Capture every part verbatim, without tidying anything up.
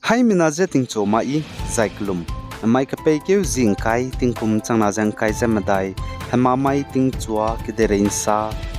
Haimena je tingchu ma i, zai kelum. Hemai kepeikeu zi ngkai, tingkum changna ze ngkai ze medai, hema mai tingchua kedeirei nsa,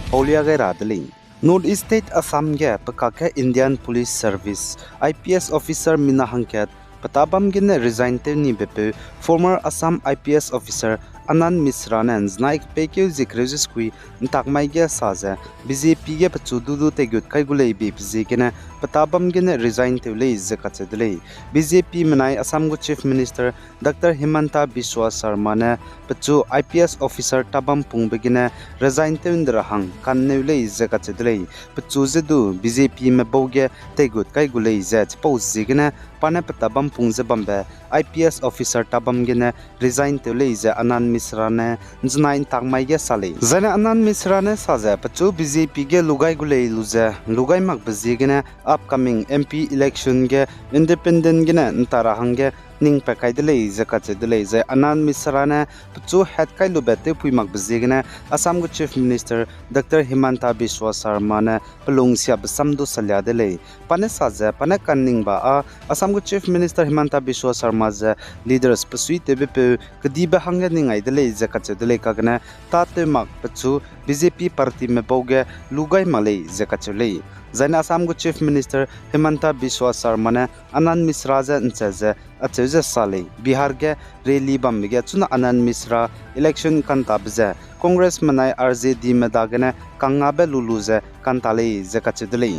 paulia gai ra de lei. North East State Assam ge pekak ge Indian Police Service, I P S officer mina hangkat, peta bam gene resign tew ni bepeu, former Assam I P S officer Anand Mishra ne nzenai kepeikeu zi kereu ze sekui, ntak mai ge sa ze, B J P ge pechu dudu teigut kai gu lei be pe ziegene, peta bam gene resign tew lei ze kacheu de lei. B J P menai Assam gu Chief Minister Doctor Himanta Biswa Sarma ne pechu I P S officer tabam pungbe gene resign tew nde ra hang kanneu lei ze kacheu de lei. Pechu ze du B J P me bau ge teigut kai gu lei ze chipau ziegene pa ne peta bam pung ze bambe I P S officer tabam gene resign tew lei ze Anand Mishra ne nzenai ntak mai ge sa lei. Zaine Anand Mishra ne sa ze pechu B J P ge lugai gu lei lu ze, lugai makbe ziegene upcoming M P election ge independent gene nta ra hangge ning pa kai de lei ze kacheu de lei. Zai Anand Mishra ne pechu hat kai lube tewpui makbe ziegene Assam gu Chief Minister Doctor Himanta Biswa Sarma ne pelung siabe sam du salia de lei. Pa ne sa ze, pa ne kanningba â, Assam gu Chief Minister Himanta Biswa Sarma ze leaders pesuitewbepeu kedibe hangge ning ai de lei ze kacheu de lei kagene, tâtew mak pechu B J P party me bau ge lugai mak lei ze kacheu lei. Zaine Assam gu Chief Minister Himanta Biswa Sarma ne Anand Mishra je nche ze acheu ze sa lei. Bihar ge rally bambe ge chuna Anand Mishra election kantabe ze Congress menai R J D me dagene kangngabe lulu ze kanta lei ze kacheu de lei.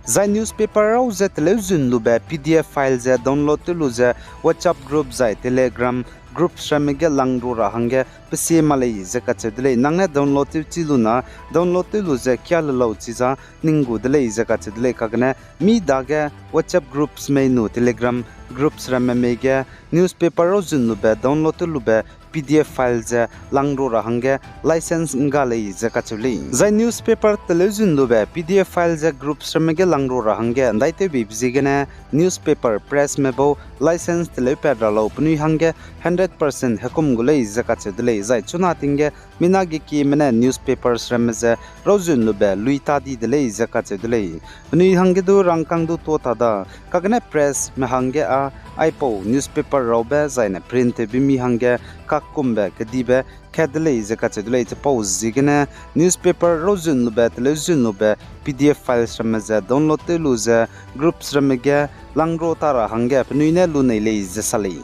Zai newspaper rau ze teleuzun lube P D F file ze download tew lu ze WhatsApp group zai Telegram groups ramme ge langru ra hangge pesie ma lei ze kacheu de lei. Nang ne download tew chi lu na, download tew lu ze kia le lau chiza ning gu de lei ze kacheu de lei kagene, mi dage WhatsApp groups mei nu Telegram groups ramme mei ge newspaper rau zun lube download tew lube P D F file ze langru ra hangge license ngga lei ze kacheu lei. Zai newspaper teleuzun lube P D F file ze groups ramme ge langru ra hangge ndaitewbeibe ziegene newspaper press me bau license teleupat ra lau penui hangge hundred percent hekum gu lei ze kacheu de lei. Zai chuna ting ge mina gekieme ne newspapers ramme ze rauzun lube lui ta di de lei ze kacheu de lei. Penui hangge du rangkâng du tuâ ta da, kagene press me hangge â aipau newspaper raube zaine print tewbe mi hangge kakkumbe kedibe kat de lei ze kacheu de lei. Chipau ziegene newspaper rauzun lube teleuzun lube P D F files ramme ze download tew lu ze groups ramme ge langru ta ra hangge penui ne lunei lei ze sa lei.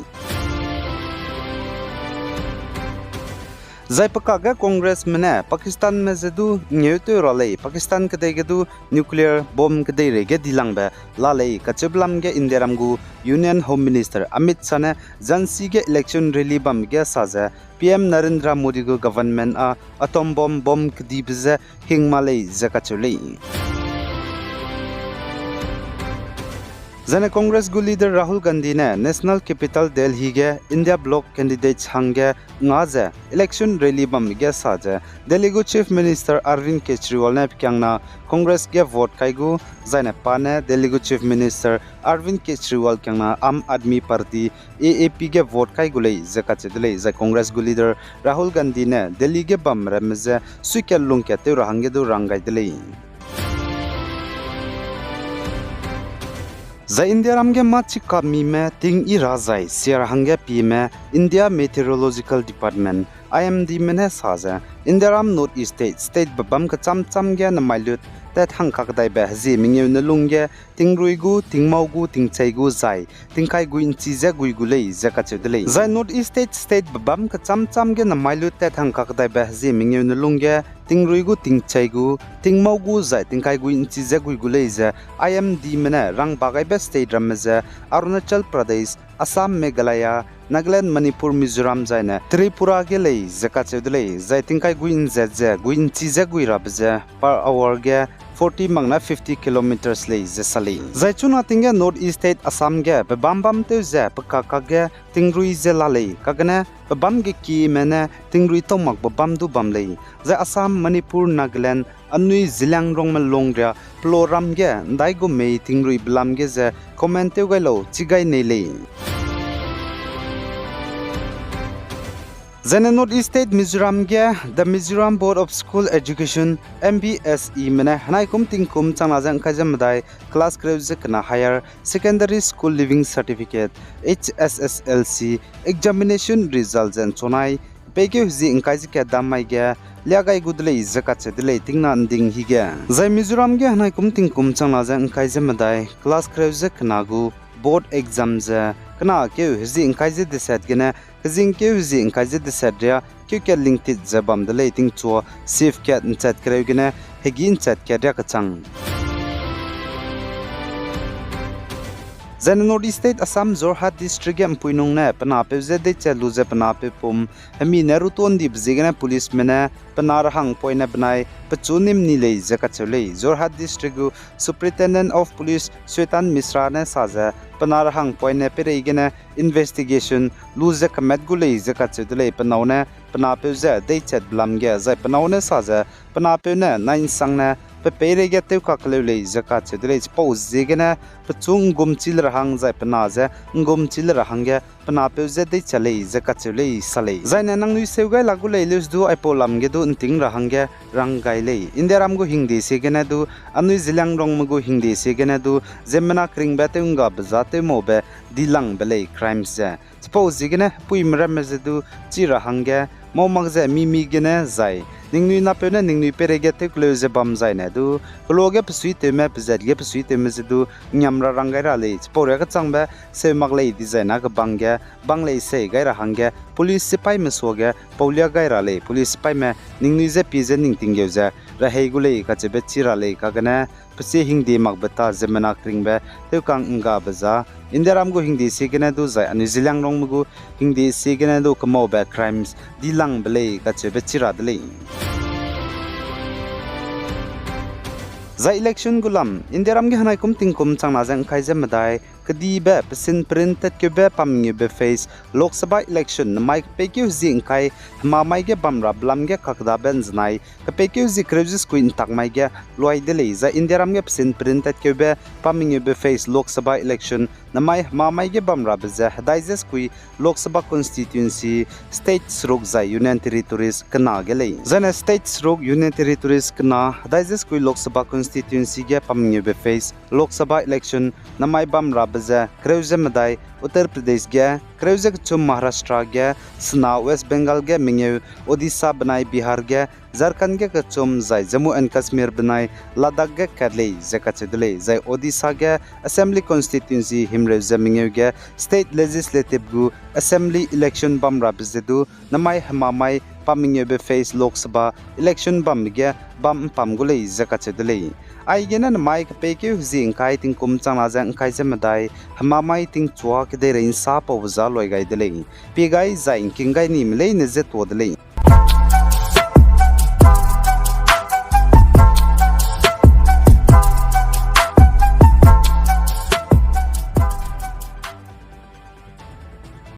Zai pekak ge Congressme ne Pakistanme ze du ngeutew ra lei, Pakistan kedei ge du nuclear bomb kedeirei ge dilangbe la lei kacheube lam ge Indiaram gu Union Home Minister Amit Shah ne Jhansi ge election rally bam ge sa ze P M Narendra Modi gu government â atom bomb bomb kedibe je hing ma lei ze kacheu lei. Zaine Congress gu leader Rahul Gandhi ne National Capital Delhi ge India Bloc candidates hangge nga ze election rally bam ge sa ze Delhi gu Chief Minister Arvind Kejriwal ne pekiangna Congress ge vote kai gu, zaine pa ne Delhi gu Chief Minister Arvind Kejriwal kiangna Aam Aadmi Party, A A P ge vote kai gu lei ze kacheu de lei. Zai Congress gu leader Rahul Gandhi ne Delhi ge bam ramme je suikat lungkat tew ra hangge du rang gai de lei. Zai Indiaram ge mâ chika mime ting i ra zai sia ra hangge pieme India Meteorological Department, I M Dme ne sa ze Indiaram North East State, state bebâm kechâm châm ge nemai lut tat hangkakdaibe hezie mengeu ne lung ge tingrui gu, tingmau gu, tingchei gu zai tingkai gui nchi ze gui gu lei ze kacheu de lei. Zai North East State, state bebâm kechâm châm ge nemai lut tat hangkakdaibe hezie mengeu ne lung ge tingrui gu, tingchei gu, tingmau gu zai tingkai gui nchi ze gui gu lei ze I M Dme ne rang ba gaibe state ramme ze Arunachal Pradesh, Assam, Meghalaya, Nagaland, Manipur, Mizoram zaine Tripura ge lei ze kacheu de lei. Zai tingkai gui nzet ze gui nchi ze gui rabe ze per hour ge forty mak na fifty kilometers lei ze sa lei. Zai chuna ting ge North East State Assam ge pebâm bâm tew ze pekak kak ge tingrui ze la lei, kagene pebâm gekieme ne tingrui tau mak bebâm du bam lei. Zai Assam, Manipur, Nagaland, anui Zeliangrongme lungria pelo ram ge ndai gu mei tingrui belam ge ze comment tew gai lau chi gai nei lei. Zaine North East State Mizoram ge The Mizoram Board of School Education, M B S E me ne henai kum tingkum changna ze ngkai ze medai class kereu ze kena Higher Secondary School Leaving Certificate, H S S L C, examination result ze nchunai, peikeu hezi ngkai ze kat dam mai ge lia gai gu de lei ze kacheu de lei tingna nding hige. Zai Mizoram ge henai kum tingkum changna ze ngkai ze medai class kereu ze kena gu board exam ze kena keu hezi ngkai ze deset gene kezing keu hezi ngkai ze deset ria keu kat lingtit ze bam de lei tingchua shift kat nchat kereu gene hegi nchat kat ria kechang. Zaine North East State Assam Jorhat District ge mpuinung ne pe napeu ze deichat lu ze pe napeu pum hemi ne rutondibe ziegene policeme ne pe na rehangpoine benai pechu nim ni lei ze kacheu lei. Jorhat District gu Superintendent of Police Shwetan Mishra ne sa ze pe na rehangpoine peireigene investigation lu ze kemat gu lei ze kacheu de lei. Pe nâu ne pe napeu ze deichatbe lam ge zai pe nâu ne sa ze pe napeu ne nai nsangne pe peireige tewkakeleu lei ze kacheu de lei. Chipau ziegene pechu ngumchi le ra hang zai pe na ze ngumchi le ra hangge pe napeu ze deichat lei ze kacheu lei sa lei. Zaine nangnui seu gai la gu lei leuse du aipau lam ge du nting ra hangge rang gai lei. Indiaram gu hingde ziegene du, anui Zeliangrongme gu hingde ziegene du, ziemmena keringbe tewnggabe za tewmaube dilangbe lei crimes ze. Chipau ziegene hepuime ramme ze du chi ra hangge mau mak ze mi-mi gene zai ningnui napeu ne ningnui peireige tewkeleu ze bam zaine du, keloa ge pesuitewme, pezat ge pesuitewme ze du ngiam ra rang gai ra lei. Chipau ria kechangbe seu mak lei dizai na kebang ge bang lei sei gai ra hangge police sipaîme suage paulia gai ra lei. Police sipaîme ningnui je pie ze ning tinggeu ze rehei gu lei kacheube chi ra lei. Kagene pesie hingde makbe ta ziemmena keringbe tewkang nggabe za Indiaram gu hingde ziegene du zai anui Zeliangrongme gu hingde ziegene du kemaube crimes dilangbe lei kacheube chi ra de lei. Zai election gu lam, Indiaram ge henai kum tingkum changna ze ngkai ze medai kedibe pesin perin tatkeube pamengeube phase Lok Sabha election namai kepeikeu hezi ngkai hemamai ge bamrabe lam ge kakdabe nzenai kepeikeu hezi kereu ze sekui ntak mai ge luai de lei. Zai Indiaram ge pesin perin tatkeube pamengeube phase Lok Sabha election namai hemamai ge bamrabe ze hedai ze sekui Lok Sabha constituency state seruk zai Union Territories kena ge lei. Zaine state seruk Union Territories kena hedai ze sekui Lok Sabha constituency ge pamengeube phase Lok Sabha election namai bamrabe ze kereu ze medai Uttar Pradesh ge, kereu ze kechum Maharashtra ge, sena West Bengal ge mengeu, Odisha benai Bihar ge, Jharkhand ge kechum zai Jammu and Kashmir benai Ladakh ge kat lei ze kacheu de lei. Zai Odisha ge assembly constituency himreu ze mengeu ge state legislative gu assembly election bamrabe ze du namai hemamai pamengeube phase Lok Sabha election bambe ge bam mpam gu lei ze kacheu de lei. Aigene namai kepeikeu hezi ngkai tingkum changna ze ngkai ze medai hemamai tingchua kedeirei nsa paube za luai gai de lei. Pie gai zai ngking gai nime leine je tuâ de lei.